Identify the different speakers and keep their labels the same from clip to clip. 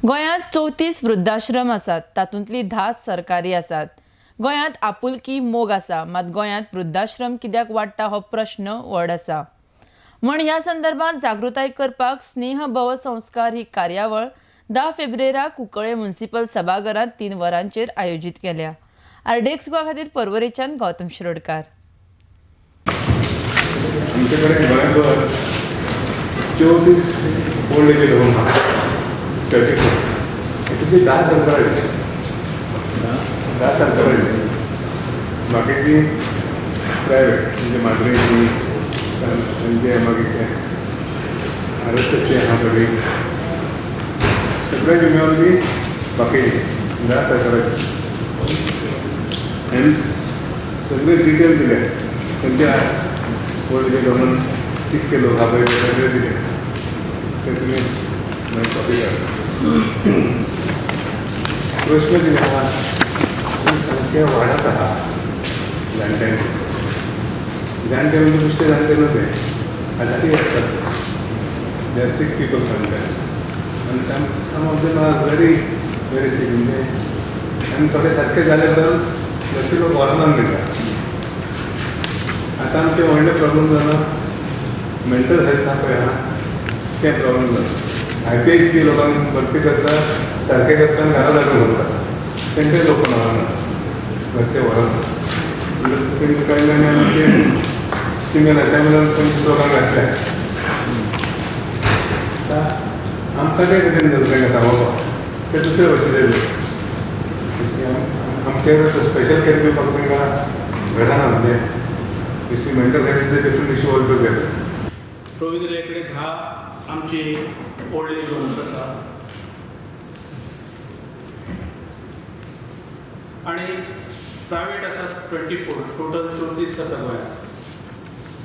Speaker 1: गोंयांत 34 वृद्धाश्रम आसात, तातूंतली 10 सरकारी आसात। गोंयांत आपुलकी मोग आसा, मात गोंयांत वृद्धाश्रम कित्याक वाडटा हो प्रश्न व्हड आसा। म्हण ह्या संदर्भात जागृताय करपाक स्नेह भव संस्कार ही कार्यावळ 10 फेब्रुवाराक कुंकळे म्युनिसिपल सभाघरांत 3 वरांचेर आयोजीत केल्या। आरडीएक्स गोवा खातीर पर्वरेच्यान गौतम शिरोडकार।
Speaker 2: आमच्याकडे गोंयभर 24 ओल्ड एज होम आहा, 34, तितली 10 सरकारां, 10 सरकारां, बाकीची प्रायवेट, म्हणजे माद्रेची, म्हणजे मागीर ते आर एस एसचे आहा थोडी, सगळे मेळून बी बाकीची 10 सरकाराची। आनी सगळे डिटेल दिले खंयच्या ओल्ड एज होमान कितके लोक आहा पळय ते सगळे दिले, ते तुमी मागीर कॉपी काडा। प्रश्न कितें आहा, आमी सामकें वाडत आहा जाणट्यांचे, जाणटे म्हणजे नुस्ते जाणटे न्हू ते आजारी आसतात, they are sick people sometimes आनी some of them are very very sick. म्हणजे आनी थोडे सारके जाले उपरांत घरचे लोक व्हरना म्हणटा। आतां आमचें व्हडलें प्रॉब्लम जाला मेंटल हेल्थ आहा पळय आहा तें प्रॉब्लम जाला। I P H बी लोकांक भरती करता, सारकें करता आनी घरा धाडून व्हरता, तेंकांय लोक व्हरना, घरचे व्हरना। तेंचे कडल्यान आमचे फिमेल असेंबलान 25 लोकांक घातले। आतां आमकां तें कशें जातलें सांगपाक, ते दुसरे भशेन लोक आमचे स्पेशल केअर दिवपाक तांकां घडना। म्हणजे you see mental health is a different issue all together.
Speaker 3: Ravindra कडेन 10 आमची ओल्ड एज होम्स आसा आनी प्रायवेट आसा 24, टोटल 34 जाता गोंयांत।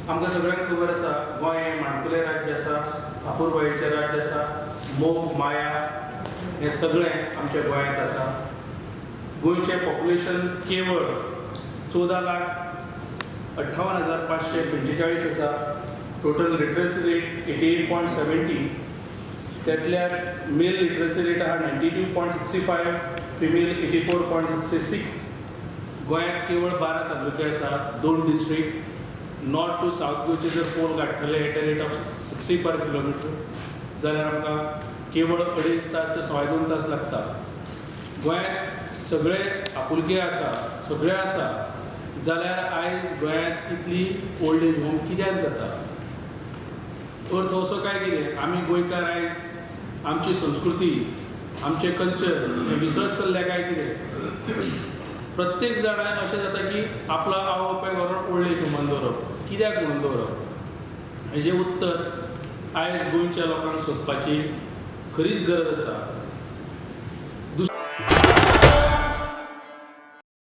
Speaker 3: आमकां सगळ्यांक खबर आसा गोंय हें माणकुलें राज्य आसा, अपुरबायेचें राज्य आसा, मोग माया हें सगळें आमच्या गोंयांत आसा। गोंयचें पॉप्युलेशन केवळ 14,58,545 आसा। टोटल लिटरसी रेट 88.70, त्यातल्या मेल लिटरसी रेट आहा 92.65, फिमेल 84.66। गोंयांत केवळ 12 तालुके आसा, 2 डिस्ट्रिक्ट, नॉर्थ टू सावथ गोंयचे जर पोल काडटले at a rate of 60 per kilometre जाल्यार आमकां केवळ 2.5 तास ते 2.25 तास लागता। गोंयांत सगळे आपुलकी आसा, सगळे आसा, जाल्यार आयज गोंयांत इतली ओल्ड एज होम कित्याक जाता? अर्थ असो काय कितें आमी गोंयकार आयज आमची संस्कृती, आमचें कल्चर हें विसरत चल्ल्या काय कितें? प्रत्येक जाणांक अशें जाता की आपलो आवय बापायक व्हरोन ओल्ड एज होमान दवरप, कित्याक म्हणून दवरप? हेजें उत्तर आयज गोंयच्या लोकांक सोदपाची खरीच गरज आसा।